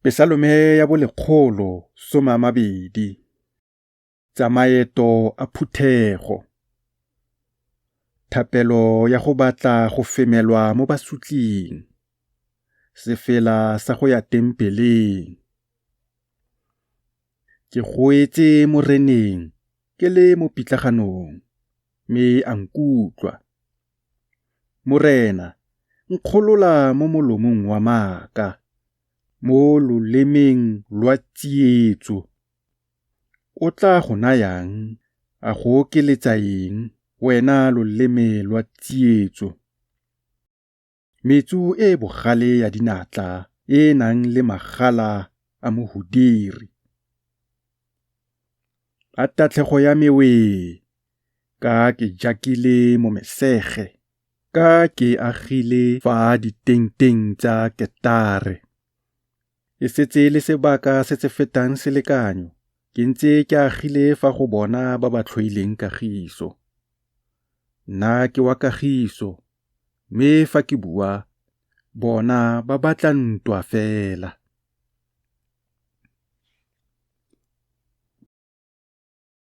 Pesalome ya bolekgolo 20. Tsa maeto a phuthego. Thapelo ya go batla go femelwa mo basotling. Sefela sa go ya tempeleng. Ke goetse Moreneng ke le mo pitlaganong, mme a nkutlwa. Morena, nkgolola mo molomong wa maaka, mo lolemeng lwa tsietso. O tla go nayang, a go okeletsa eng, wena loleme lwa tsietso? Metsu e e bogale ya dinatla e e nang le magala a mohudiri. A tatlhego ya me wee, ka ke jakile mo Mesege, ka ke agile fa ditenteng tsa Ketare. E setse e le sebaka se se fetang selekanyo ke ntse ke agile fa go bona ba ba tlhoileng kagiso. Nna ke wa kagiso, mme fa ke bua, bona ba batla ntwa fela.